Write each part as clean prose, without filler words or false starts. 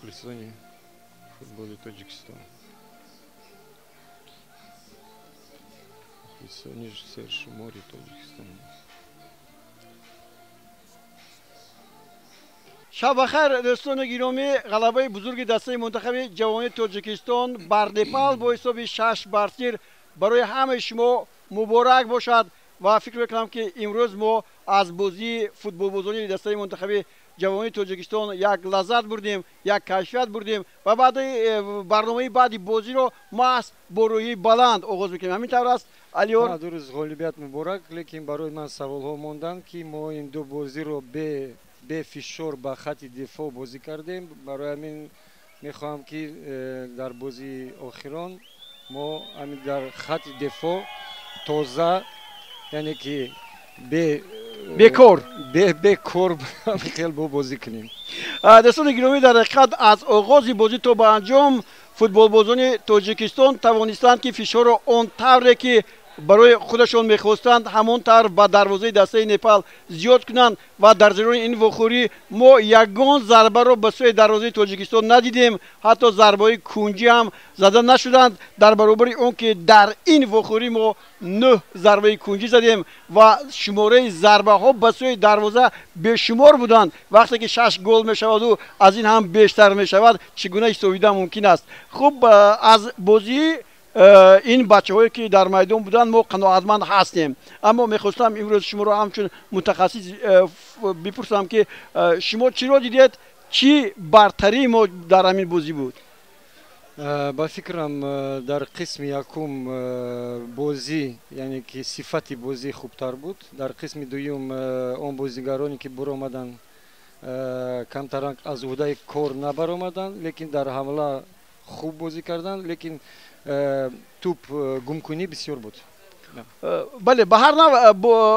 Мухлисони футболи Тоҷикистон, мухлисони сершумори Тоҷикистон. Шаб бахайр, дӯстони гиромӣ. Ғалабаи бузурги дастаи мунтахаби ҷавонии Тоҷикистон бар Непал бо ҳисоби 6-0 барои ҳамаи шумо муборак бошад ва фикр мекунам, ки имрӯз мо аз бозии футболбозони дастаи мунтахаби ҷавонии Тоҷикистон як лаззат бурдем, як кайфият бурдем ва баъди барномаи баъди бозиро маҳз бо рӯҳии баланд оғоз мекунем. Ҳамин тавр аст, Алиёр? Дуруст, ғолибият муборак, лекин барои ман саволҳо монданд, ки мо ин ду бозиро бе фишор ба хати дифоъ бозӣ кардем. Барои ҳамин мехоҳам, ки дар бозии охирон мо ҳамин дар хати дифоъ тоза, яъне ки бекор бекор хел бо бозӣ кунем. Дӯстони гиромӣ, дар ҳақиқат аз оғози бозӣ то ба анҷом футболбозони Тоҷикистон тавонистанд, ки фишорро он тавре, ки барои худашон мехостанд, ҳамон тавр ба дарвозаи дастаи Непал зиёд кунанд ва дар ҷараёни ин вохӯрӣ мо ягон зарбаро ба сӯи дарвозаи Тоҷикистон надидем, ҳатто зарбаҳои кунҷӣ ҳам зада нашуданд, дар баробари он ки дар ин вохӯрӣ мо 9 зарбаи кунҷӣ задем ва шумораи зарбаҳо ба сӯи дарвоза бешумор буданд. Вақте ки 6 гол мешаваду аз ин ҳам бештар мешавад, чӣ гуна ҳисобидан мумкин аст? Хуб, аз бозии ин бачаҳое, ки дар майдон буданд, мо қаноатманд ҳастем, аммо мехостам имрӯз шуморо ҳамчун мутахассис бипурсам, ки шумо чиро дидед, чӣ бартарии мо дар ҳамин бозӣ буд? Ба фикрам, дар қисми якум бозӣ, яъне ки сифати бозӣ хубтар буд. Дар қисми дуюм он бозигароне, ки буромаданд, камтаранг аз уҳдаи кор набаромаданд, лекин дар ҳамла хуб бозӣ карданд, лекин тӯп гумкунӣ бисёр буд. Бале, ба ҳар нав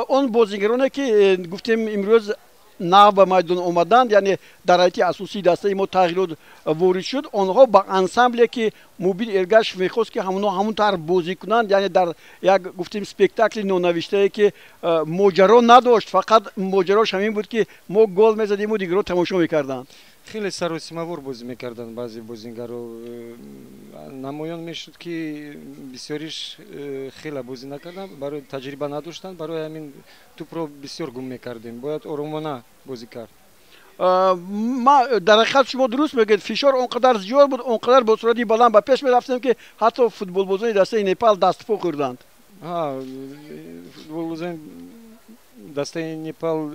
он бозигароне, ки гуфтем, имрӯз нав ба майдон омаданд, яъне дар ҳайати асосии дастаи мо тағйирот ворид шуд, онҳо ба ансамбле, ки Мубин Эргашев мехост, ки ҳамонҳо ҳамон тавр бозӣ кунанд, яъне дар як, гуфтем, спектакли нонавиштае, ки моҷаро надошт, фақат моҷарош ҳамин буд, ки мо гол мезадиму дигарро тамошо мекарданд. Хеле саросимавор бозӣ мекарданд. Баъзе бозингаро намоён мешуд, ки бисёриш хеле бозӣ накарданд, барои таҷриба надоштанд. Барои ҳамин тӯпро бисёр гум мекардем, бояд оромона бозӣ кард. Дар ҳақиқат шумо дуруст мегӯед, фишор он қадар зиёд буд, он қадар бо суръати баланд ба пеш мерафтем, ки ҳатто футболбозони дастаи Непал дастпо хӯрданд. Футболбозони дастаи Непал,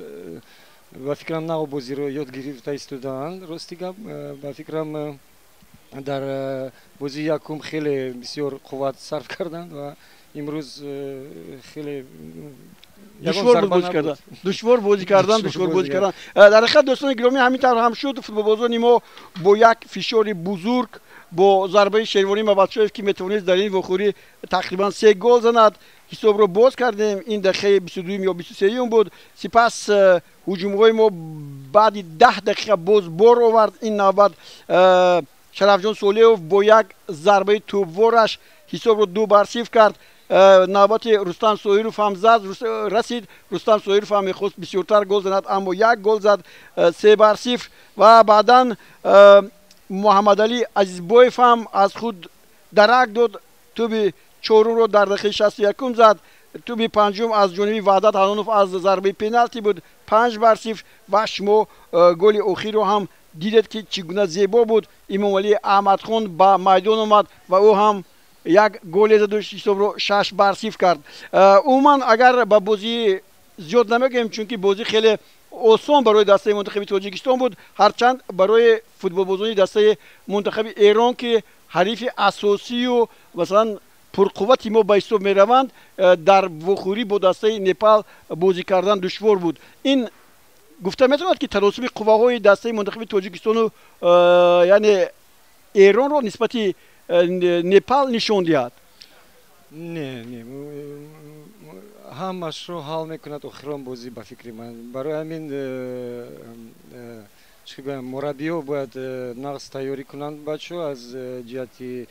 ба фикрам, нав бозиро ёд гирифта истодаанд. Рости гап, ба фикрам, дар бозии якум хеле бисёр қувват сарф карданд ва имрӯз хеле душвор бозӣ кардан, душвор бозӣ кардан, душвор бозӣ кардан. Дар ҳақиқат, дӯстони гиромӣ, ҳамин тавр ҳам шуд. Футболбозони мо бо як фишори бузург, бо зарбаи Шервонӣ Мабадшоев, ки метавонист дар ин вохӯрӣ тақрибан 3 гол занад, ҳисобро боз кардем. Ин дақиқаи 22-юм ё 23-юм буд. Сипас ҳуҷумҳои мо баъди 10 дақиқа боз бор овард. Ин навбат Шарафҷон Солиев бо як зарбаи тӯбвораш ҳисобро 2-0 кард. Навбати Рустам Соиров ҳам зад, расид. Рустам Соиров ҳам мехост бисёртар гол занад, аммо як гол зад, 3-0. Ва баъдан Муҳаммадалӣ Азизбоев ҳам аз худ дарак дод, тӯби чорумро дар дақиқаи 61-ум зад. Тӯби панҷум аз ҷониби Ваҳдат Ҳанонов аз зарбаи пеналти буд, 5-0. Ва шумо голи охирро ҳам дидед, ки чӣ гуна зебо буд. Имомалӣ Аҳмадхон ба майдон омад ва ӯ ҳам як голе заду ҳисобро 6-0 кард. Умуман, агар ба бозӣ зиёд намегӯем, чунки бозӣ хеле осон барои дастаи мунтахаби Тоҷикистон буд, ҳарчанд барои футболбозони дастаи мунтахаби Эрон, ки ҳарифи асосию, масалан, пурқуввати мо ба ҳисоб мераванд, дар вохӯрӣ бо дастаи Непал бозӣ кардан душвор буд. Ин гуфта метавонад, ки таносуби қувваҳои дастаи мунтахаби Тоҷикистону яъне Эронро нисбати Непал нишон диҳад? Не, не, ҳамашро ҳал мекунад охирон бозӣ, ба фикри ман. Барои ҳамин, чӣ гӯям, мураббиҳо бояд нағз тайёрӣ кунанд бачаҳо аз ҷиҳати,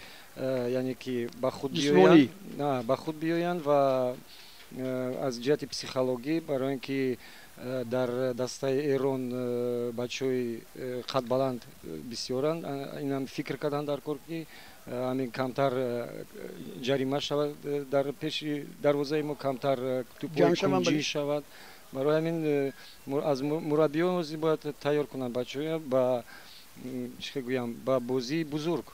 яъне ки ба худ биёянд, ба худ биёянд ва аз ҷиҳати психологӣ, барои ин ки Дар дастаи Эрон бачаҳои қадбаланд бисёранд. Инам фикр карданд дар кор, ки ҳамин камтар ҷарима шавад, дар пеши дарвозаи мо камтар тӯпҳои кунҷӣ шавад. Барои ҳамин аз мураббиён бояд тайёр кунанд бачаҳоя ба, чӣ гӯям, ба бозии бузург.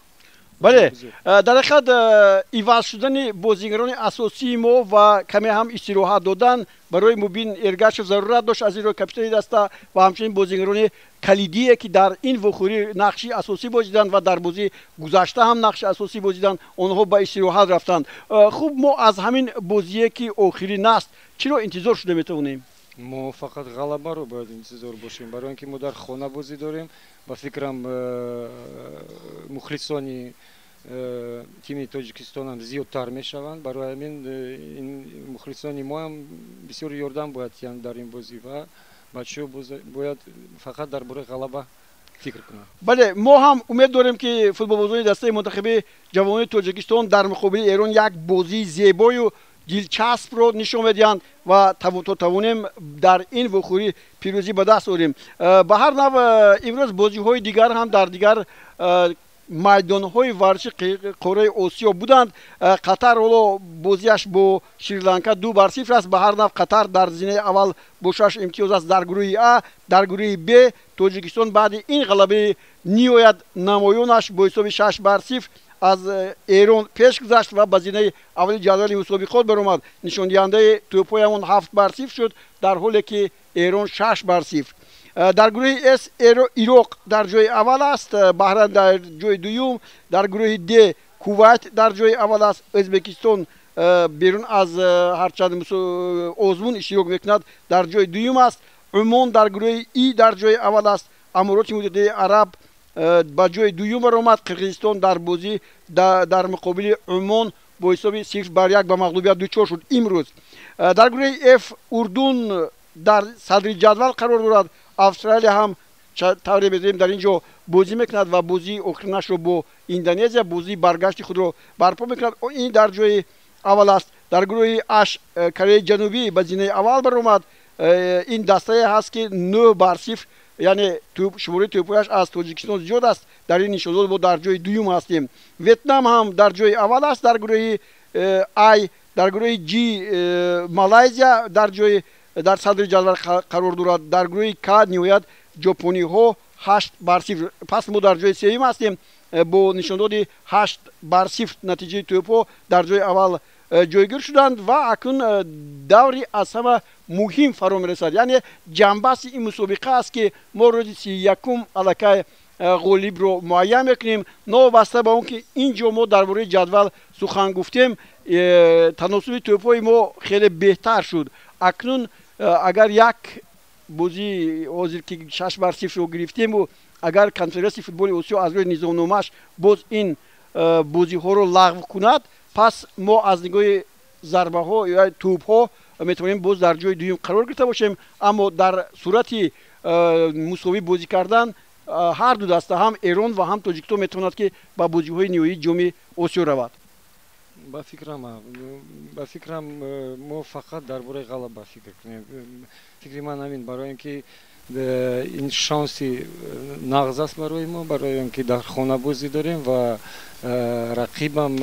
Бале, дар ҳақиқат иваз шудани бозигарони асосии мо ва каме ҳам истироҳат додан барои Мубин Эргашев зарурат дошт, аз ин рӯ капитани даста ва ҳамчунин бозигарони калидие, ки дар ин вохӯрӣ нақши асосӣ бозиданд ва дар бозии гузашта ҳам нақши асосӣ бозиданд, онҳо ба истироҳат рафтанд. Хуб, мо аз ҳамин бозие, ки охирин аст, чиро интизор шуда метавонем? Мо фақат ғалабаро бояд интизор бошем, барои он ки мо дар хона бозӣ дорем. Ба фикрам, мухлисони тими Тоҷикистонам зиёдтар мешаванд. Барои ҳамин ин мухлисони моам бисёр ёрдам бояд диҳанд дар ин бозӣ ва бачаҳо бояд фақат дар бораи ғалаба фикр кунанд. Бале, мо ҳам умед дорем, ки футболбозони дастаи мунтахаби ҷавонони Тоҷикистон дар муқобили Эрон як бозии зебою дилчаспро нишон медиҳанд ва то тавонем дар ин вохӯрӣ пирӯзӣ ба даст орем. Ба ҳар нав, имрӯз бозиҳои дигар ҳам дар дигар майдонҳои варзиши қораи Осиё буданд. Қатар ҳоло бозиаш бо Шри-Ланка 2-0 аст. Ба ҳар нав, Қатар дар зинаи аввал бо шаш имтиёз аст дар гурӯҳи А. Дар гурӯҳи Б Тоҷикистон баъди ин ғалабаи ниҳоят намоёнаш бо ҳисоби 6-0 аз Эрон пеш гузашт ва ба зинаи аввали ҷадвали мусобиқот баромад. Нишондиҳандаи тӯбҳоямон 7-0 шуд, дар ҳоле ки Эрон 6-0. Дар гурӯҳи С Ироқ дар ҷои аввал аст, Баҳрайн дар ҷои дуюм. Дар гурӯҳи Д Кувайт дар ҷои аввал аст. Ӯзбекистон берун аз ҳарчанд озмун иштирок мекунад, дар ҷои дуюм аст. Умон дар гурӯҳи И дар ҷои аввал аст. Амороти Муттаҳидаи Араб ба ҷои дуюм баромад. Қирғизистон дар бозӣ дар муқобили Умон бо ҳисоби 0-1 ба мағлубият дучор шуд имрӯз. Дар гурӯҳи Ф Урдун дар садри ҷадвал қарор дорад. Австралия ҳам, тавре медонем, дар ин ҷо бозӣ мекунад ва бозии охиринашро бо Индонезия, бозии баргашти худро барпо мекунад. Ин дар ҷои аввал аст. Дар гурӯҳи Аш Кореяи Ҷанубӣ ба зинаи аввал баромад. Ин дастае ҳаст, ки 9-0, яъне шумораи тӯбҳояш аз Тоҷикистон зиёд аст. Дар ин нишондод мо дар ҷои дуюм ҳастем. Ветнам ҳам дар ҷои аввал аст дар гурӯҳи Ай. Дар гурӯҳи Ҷ Малайзия дар садри ҷадвал қарор дорад. Дар гурӯҳи К ниҳоят ҷопониҳо 8-0. Пас мо дар ҷои сеюм ҳастем, бо нишондоди 8-0 натиҷаи тӯбҳо дар ҷои аввал ҷойгир шуданд. Ва акнун даври аз ҳама муҳим фаро мерасад, яъне ҷанбаҳси ин мусобиқа аст, ки мо рӯзи 31-ум аллакай ғолибро муайян мекунем. Новобаста ба он ки ин ҷо мо дар бораи ҷадвал сухан гуфтем, таносуби тӯбҳои мо хеле беҳтар шуд. Акнун агар як бозии ҳозир, ки 6-0-ро гирифтему, агар Конфедератсияи футболи Осиё аз рӯи низомномааш боз ин бозиҳоро лағв кунад, пас мо аз нигоҳи зарбаҳо ё тӯбҳо метавонем боз дар ҷои дуюм қарор гирифта бошем. Аммо дар сурати мусовӣ бозӣ кардан ҳар ду даста, ҳам Эрон ва ҳам Тоҷикистон, метавонад, ки ба бозиҳои ниҳоии Ҷоми Осиё равад. Ба фикрам, мо фақат дар бораи ғалаба фикр кунем. Фикри ман ҳамин, барои он ки ин шанси нағз аст барои мо, барои он ки дар хона бозӣ дорем ва рақибам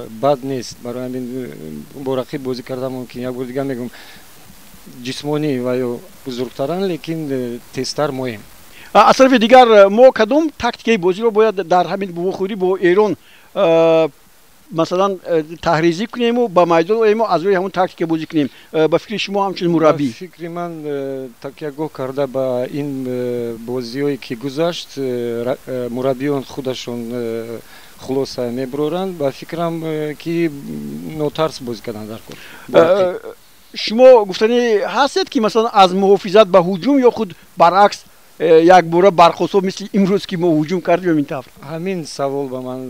бад нест. Барои ҳамин бо рақиб бозӣ кардан мумкин. Як бор дигар мегӯм, ҷисмонӣ ва ё бузургтаранд, лекин тезтар моем. Аз тарафи дигар, мо кадом тактикаи бозиро бояд дар ҳамин вохӯрӣ бо Эрон, масалан, таҳризӣ кунему ба майдон оему, аз рӯи ҳамон тактика бозӣ кунем, ба фикри шумо ҳамчун мураббӣ? Фикри ман, такягоҳ карда ба ин бозиҳое, ки гузашт, мураббиён худашон хулоса мебароранд. Ба фикрам, ки нотарс бозӣ кардан дар кор. Шумо гуфтанӣ ҳастед, ки масалан аз муҳофизат ба ҳуҷум ё худ баръакс, якбора бархостҳо, мисли имрӯз, ки мо ҳуҷум кардем, ин тавр? Ҳамин савол ба ман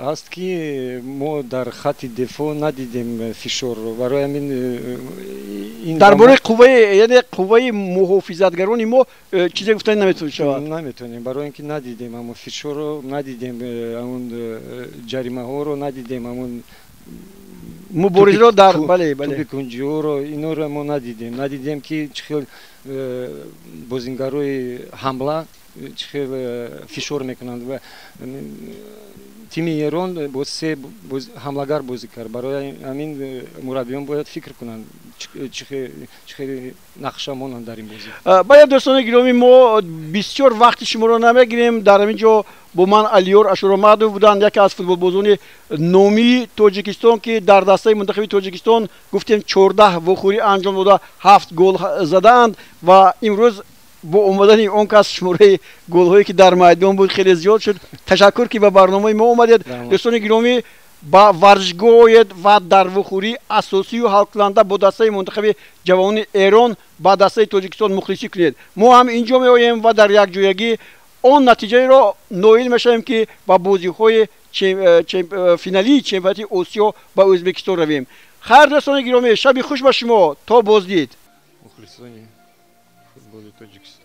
ҳаст, ки мо дар хатти дифоъ надидем фишорро. Барои ҳамин дар бораи қувваи, яъне қувваи муҳофизатгарони мо чизе гуфтани наметавон шавад. Наметавонем, барои ин ки надидем ҳамон фишорро, надидем ҳамон ҷаримаҳоро, надидем ҳамон. Муборизаро дар бале, бале. Тӯпи кунҷиҳоро, инора мо надидем, ки чӣ хел бозингарои ҳамла чӣ хел фишор мекунанд. Ва тими Эрон бо се ҳамлагар бозӣ кард. Барои ҳамин мураббиён бояд фикр кунанд, чӣ хел нақша монанд дар ин бозӣ. Бале, дӯстони гиромӣ, мо бисёр вақти шуморо намегирем. Дар ҳамин ҷо бо ман Алиёр Ашуромадов буданд, яке аз футболбозони номии Тоҷикистон, ки дар дастаи мунтахаби Тоҷикистон, гуфтем, 14 вохӯрӣ анҷом дода, ҳафт гол задаанд. Ва имрӯз бо омадани он кас шумораи голҳое, ки дар майдон буд, хеле зиёд шуд. Ташаккур, ки ба барномаи мо омадед. Дӯстони гиромӣ, ба варзишгоҳ оед ва дар вохӯрии асосию ҳалкунанда бо дастаи мунтахаби ҷавонони Эрон ба дастаи Тоҷикистон мухлисӣ кунед. Мо ҳам инҷо меоем ва дар якҷоягӣ он натиҷаеро ноил мешавем, ки ба бозиҳои финалии чемпионати Осиё ба Ӯзбекистон равем. Хайр, дӯстони гиромӣ, шаби хуш ба шумо, то боздид. Мухлисони футболи Тоҷикистон.